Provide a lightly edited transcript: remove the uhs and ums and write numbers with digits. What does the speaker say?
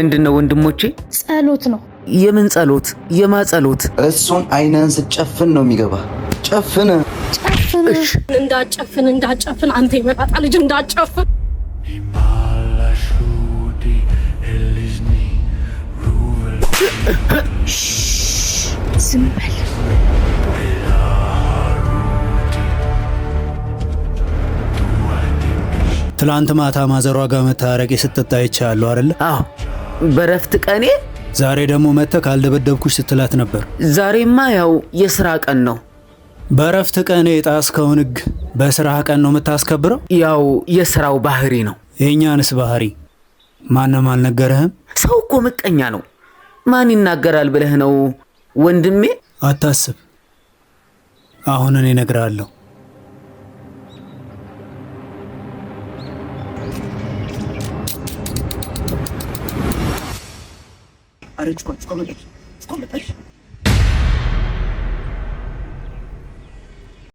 ምንድን ነው ወንድሞቼ? ጸሎት ነው። የምን ጸሎት? የማ ጸሎት? እሱን አይንህን ስትጨፍን ነው የሚገባ። ጨፍን። ጨፍን። እንዳጨፍን እንዳጨፍን፣ አንተ የመጣጣ ልጅ እንዳጨፍን። ዝም በል። ትላንት ማታ ማዘሯ ጋር መታ አረቄ ስትጠጣ አይቻለሁ አይደለ? አዎ፣ በረፍት ቀኔ። ዛሬ ደግሞ መጥተህ ካልደበደብኩሽ ስትላት ነበር። ዛሬማ ያው የስራ ቀን ነው። በረፍት ቀኔ የጣስከውን ሕግ በስራ ቀን ነው የምታስከብረው? ያው የስራው ባህሪ ነው። የእኛንስ ባህሪ ማንም አልነገረህም? ሰው እኮ ምቀኛ ነው። ማን ይናገራል ብለህ ነው ወንድሜ? አታስብ፣ አሁን እኔ እነግርሃለሁ።